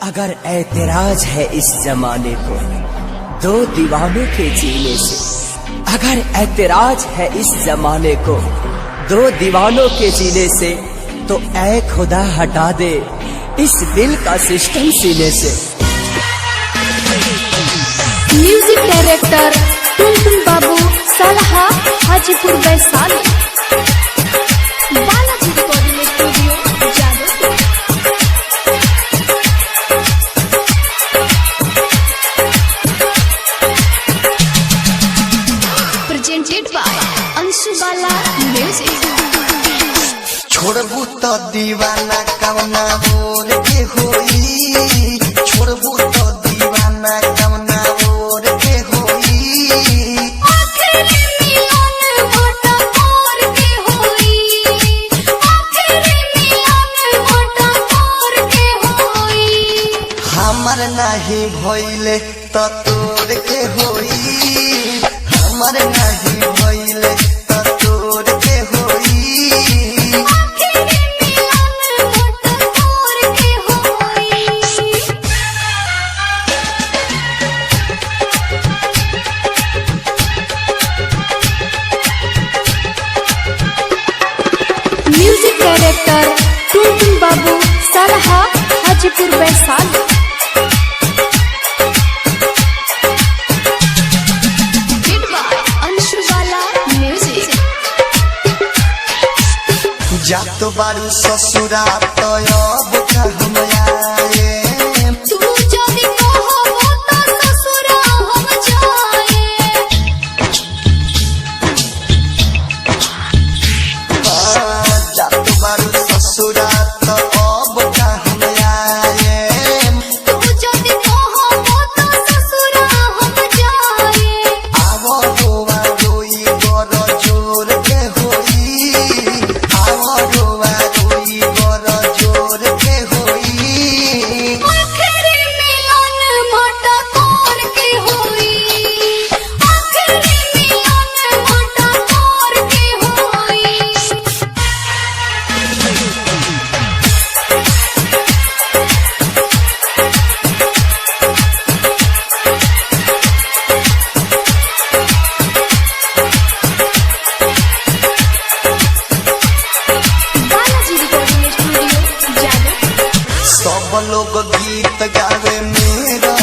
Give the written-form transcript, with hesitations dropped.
अगर ऐतराज है इस जमाने को दो दीवानों के जीने से, अगर ऐतराज है इस जमाने को दो दीवानों के जीने से, तो ऐ खुदा हटा दे इस दिल का सिस्टम सीने से। म्यूजिक डायरेक्टर टुनटुन बाबू, सलहा, Hajipur, Vaishali. Balaji recording studio, Jadavpur. Presented by Anshu Bala music. छोड़बू तो दीवाना कवना बोल के होई, छोड़बू तो दीवाना कवना बोल के होई। आखिरी मिलन मोटा और के होई, आखिरी मिलन मोटा और के होई। हमर नाही भइले त तोर के होई, हमर नाही भइले त तोर के होई। आखिरी मिलन मोटा और के होई। म्यूजिक डायरेक्टर टुनटुन बाबू, सलहा, Hajipur, Vaishali. Presented by Anshu Bala music. जात बारू ससुरा त अब का हम आए। तू जदि कहबो त ससुरा हम जाए। जात बारू ससुरा त अब का हम आए। तू जदि कहबो त ससुरा हम जाए। आवो रोवा रोई गर जोर के होई, आवो रोवा रोई गर जोर के होई। आखिरी मिलन मोटा और के होई, आखिरी मिलन मोटा और के होई। Balaji recording studio, Jadavpur. सब लोग गीत गावे मेरा